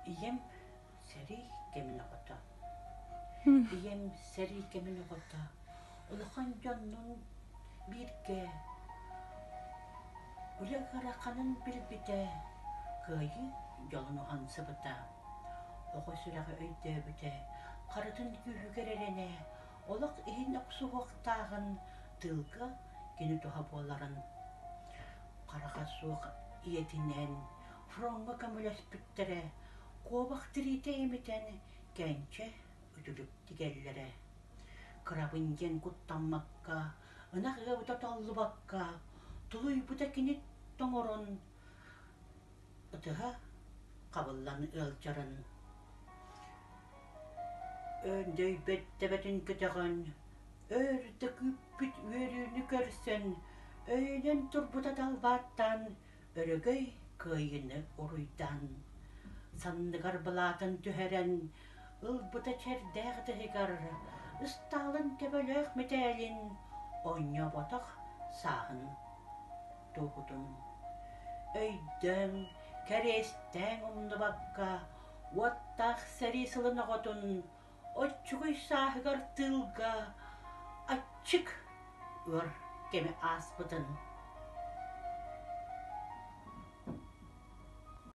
Ийэм сэрии кэмин оҕото. Ийэм сэрии кэмин оҕото. Улахан дьоннуун бииргэ үлэ ыараханын билбитэ, кыайыы дьолун уһансыбыта. Оҕо сүрэҕэ өйдөөбүтэ, харытын күүһүгэр эрэнэ, олох иһин охсуһуохтааҕын тыылга кини туһа буоларын хараҕа суох ийэтинэн фроҥҥа көмөлөспүттэрэ, куобах тириитэ имитэн кээнчэ үтүлүк тигэллэрэ. Кырабын диэн куттаммакка, ынах ыабыта толлубакка, тулуйбута кини тоҥорон ытыһа хабыллан ыалдьарын. Өндөйбөт төбөтүн көтөҕөн, өр да күүппүт үөрүүнү көрсөн, өйүнэн турбута далбааттаан өрөгөй кыайыыны уруйдаан, санныгар былаатын түһэрэн, ылбыта чэрдээх ытыһыгар Ыстаалын төбөлөөх мэтээлин оонньооботох сааһын туоһутун. Өйдөөн, кэриэстээҥ умнубакка, уоттаах сэрии сылын оҕотун оччугуй сааһыгар тыылга аччык ыар кэми ааспытын.